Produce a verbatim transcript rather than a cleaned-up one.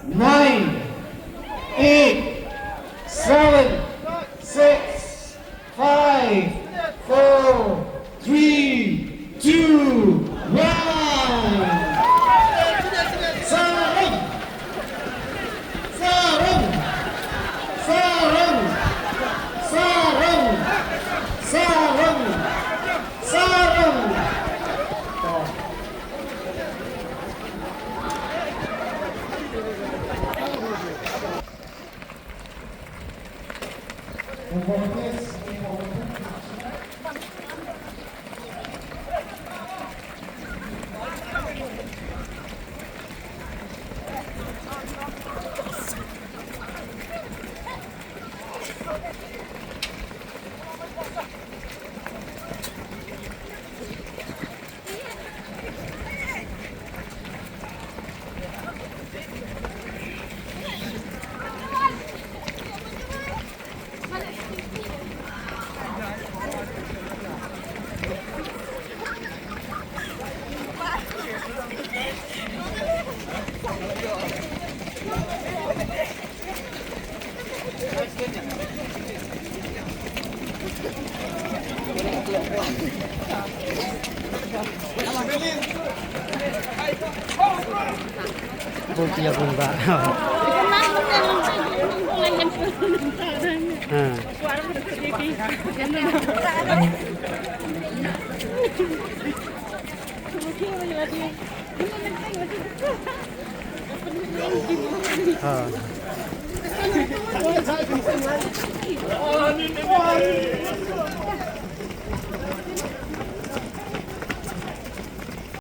Nine, eight, seven, six, five, four, three, two, one. Sarong! Sarong! Sarong! Sarong! Sarong! Sarong! Bol pia bol ba. Ha. Ha.